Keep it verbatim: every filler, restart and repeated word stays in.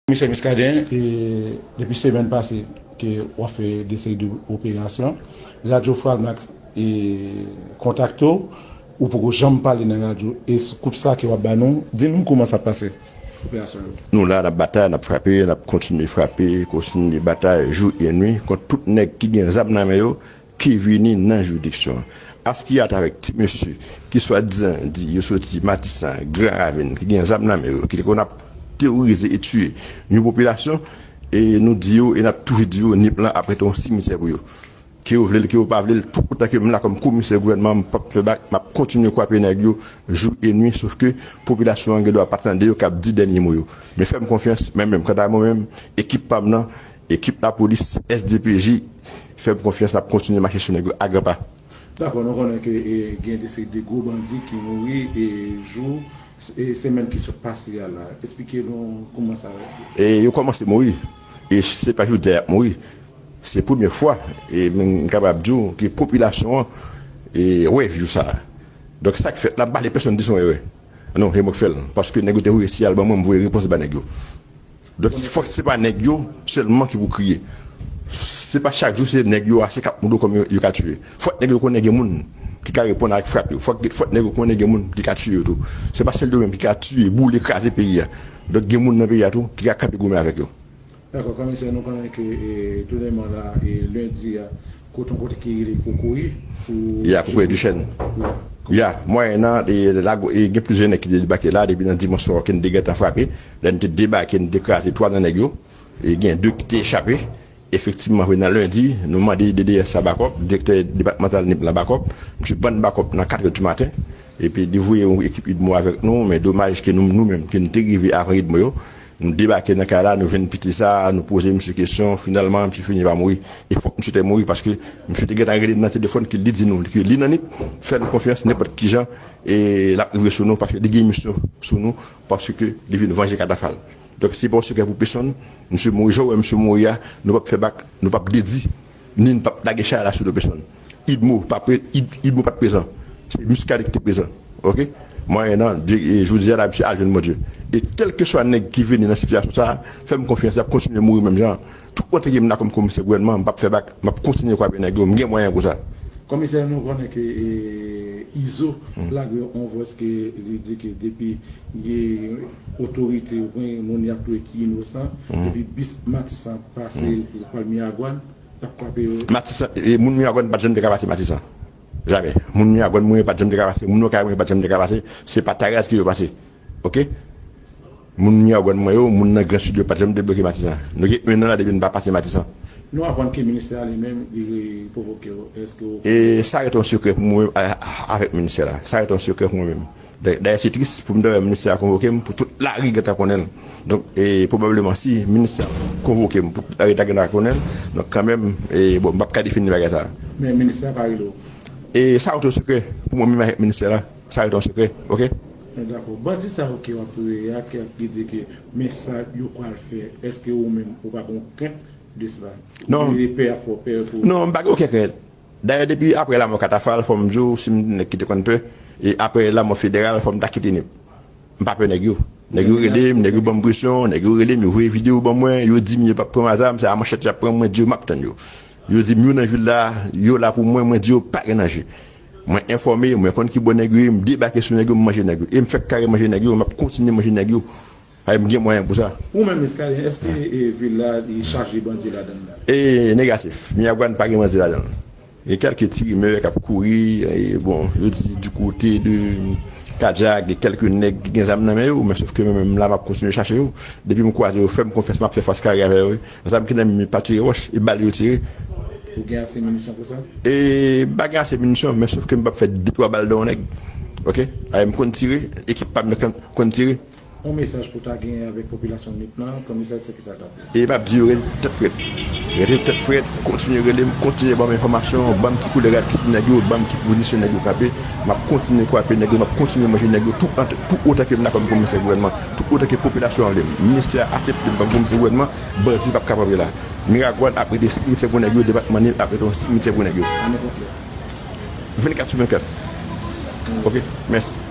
Komisè Muscadin, e, depi semèn pase ke w ap fè de seri de operasyon, Radyo Fralmax, e, kontakte w, ou poko janm pale nan radyo, e sou koup sa ke w ap ba nou, di nou kòman sa ap pase, operasyon yo. Nou la, n ap batay, n ap frape, n ap kontinye frape, kontinye batay jou e nwi kont tout nèg ki gen zam nan men yo, ki vini nan jiridiksyon an. Askiyat avèk ti mesye ki swadizan di yo soti Matisan, Gran Ravin, ki gen zam nan men yo, ki te konn ap teworize e tiye yon popilasyon, e nou di yo, e n ap toujou di yo, Nip lan ap rete yon simityè pou yo. Ke yo vle l, ke yo pa vle l, tout otan ke m la kòm komisè gouvènman, m p ap fè bak, m ap kontinye kwape nèg yo jou e nwi, sof ke popilasyon an gen dwa pa tande yo k ap di dènye mo yo. Men fè m konfyans, mwen menm, kanta mwen menm, ekip pa m nan, ekip lapolis, S D P J, fè m konfyans, n ap kontinye mache sou nèg yo a gran pa. Dakò, nou konnen ke, e, gen de seri de gwo bandi ki mouri, e, jou, e, semèn ki sot pase a la. Esplike nou kòman sa ye. E, yo kòmanse mouri. E se pa jodi a y ap mouri. Se premye fwa, e, m kapab di w ke popilasyon an, e, wè jou sa a. Donk, sa k fèt la, m pa vle pèsonn di se yon erè. Non, se mwen k fè l. Paske nèg yo te voye siyal ban mwen, m voye repons ba nèg yo. Donk, fòk se pa nèg yo sèlman ki pou kriye. Se pa chak jou se nèg yo a, se k ap mouri kòm yo, yo ka tiye. Fòk nèg yo konnen gen moun ki ka reponn avèk frap yo. Fòk, fòk nèg yo konnen gen moun ki ka tiye yo tou. Se pa sèl yo menm ki ka tiye, boule, kraze peyi a. Donk, gen moun nan peyi a tou ki ka kanpe goumen avèk yo. Dakò, komisè, nou konnen ke, e, tou dèyèman la, e, lendi a, kote yon kote ki rele Kokoye, pou Ya, Kokoye Dichèn. Ya, mwayen nan, e, la, e, gen plizyè nèg ki te debake la, depi nan dimanch swa ke n te gentan frape. Lè n te debake, n te kraze twa nan nèg yo. E gen de ki te chape. Efektivman, vre nan lendi, nou mande D D S la bakòp, direktè depatmantal Nip lan bakòp. Misye ban n bakòp nan katrè di maten. Epi li voye yon ekip idmo avèk nou, men domaj ke nou, nou menm, ke n te rive avan idmo yo. Nou debake nan kay la, nou jwenn piti sa, nou poze misye kesyon, finalman, misye fini pa mouri. E fòk misye te mouri, paske misye te gentan rele m nan telefòn, ke li di nou, ke li nan Nip, fè nou konfyans, nenpòt ki jan, e l ap rive sou nou, paske li gen misyon sou nou, paske li vin vanje katafal. Donk, se pa yon sekrè pou pèsonn, misye mouri, jan w wè misye mouri a, nou p ap fè bak, nou p ap dedi, ni n p ap lage chay la sou do pèsonn. Idmo pa pre-, Id-, Idmo pa t prezan. Se Muscadin ki te prezan. Oke? Mwayen nan, Dye, e, jodi a la, misye al jwenn Bondye. E kèlkeswa nèg ki vini nan sitiyasyon sa a, fè m konfyans, y ap kontinye mouri menm jan an. Tout otan ke m la kòm komisè gouvènman, m p ap fè bak, m ap kontinye kwape nèg yo, m gen mwayen pou sa. Komisè, nou konnen ke, e, Izo lage yon vòs ke li di ke depi ye otorite oubyen moun y ap touye ki inosan, depi bis Matisan pase Palmyra Gwàn, y ap kwape yo. Matisan, e, moun Miragwàn pa t janm te ka pase Matisan. Jamè. Moun Miragwàn mwen yo pa t janm te ka pase, moun Okay mwen yo pa t janm te ka pase, se pa Taraz ke yo pase. Oke? Moun Miragwàn mwen yo, moun nan Gran Sid yo pa t janm debloke Matisan. Nou gen en an la depi n pa pase Matisan. Nou aprann ke ministè a li menm, li konvoke w. Èske w E sa rete yon sekrè pou mwen menm, a, a, avèk ministè la. Sa rete yon sekrè pou mwen menm. Dayè, dayè, se tris pou m ta wè ministè a konvoke m, pou tout lari gentan konnen l. Donk, e, pwobableman, si ministè a konvoke m, pou tout lari ta gentan konnen l, donk, kanmenm, e, bon, m p ap ka defini bagay sa a. Men ministè a pa rele w. E sa rete yon sekrè pou mwen menm avèk ministè la. Sa rete yon sekrè, oke? Men dakò. Bandi sa yo ke w ap touye a, ki, ki di ke men sa yo pral fè, èske ou menm, ou pa gen krent de sa? Non. Ou gen pè a fè w pè pou Non, m pa gen okenn krent. Dayè, depi aprè lanmò Katafal, fò m di w, si m te nèg ki te konn pè, e aprè lanmò Federal, fò m ta kite Nip. M pa pè nèg yo. Nèg yo rele m, nèg yo ban m presyon, nèg yo rele m, yo voye videyo ban mwen, yo di m yo p ap pran m a zam, se a manchèt y ap pran m, mwen di yo m ap tann yo. Yo di m yo nan vil la, yo la pou mwen, mwen di yo pa gen danje. Mwen enfòme, mwen konn ki bò nèg yo ye, m debake sou nèg yo, m manje nèg yo. E m fèk kare manje nèg yo, m ap kontinye manje nèg yo. Ay, m gen mwayen pou sa. Ou menm, Muscadin, èske, e, vil la, li chaje bandi ladan l la? E negatif. Miragwàn pa gen bandi ladan l. Gen kèlke ti rimè k ap kouri, e, bon, yo di du côté de Kadjak, gen kèlke nèg ki gen zam nan men yo, men sòf ke mwen menm la, m ap kontinye chache yo. Depi m kwaze yo, fè m konfyans, m ap fè fas kare avè yo, wi. Zam ki nan men m pa tire wòch, e bal yo tire. Ou gen ase minisyon pou sa? E, m pa gen ase minisyon, men sòf ke m p ap fè de twa bal nan yon nèg. Oke? Ay, m konn tire, ekip pa m nan konn, konn tire. Yon mesaj pou ta genyen avèk popilasyon Nip lan, komisè, se ki sa l t ap di? E m ap di yo rete tèt frèt. Rete tèt frèt, kontinye rele m, kontinye ban m enfòmasyon, ban m ki koulè rad ki sou nèg yo, ban m ki pozisyon nèg yo kanpe. M ap kontinye kwape nèg yo, m ap kontinye manje nèg yo, tout, tout otan ke m la kòm komisè gouvènman, tout otan ke popilasyon an vle m. Ministè a aksepte m kòm komisè gouvènman, bandi p ap ka kanpe la. Miragwàn ap rete simityè pou nèg yo, depatman Nip ap rete yon simityè pou nèg yo. Vennkat sou vennkat. Oke, mèsi.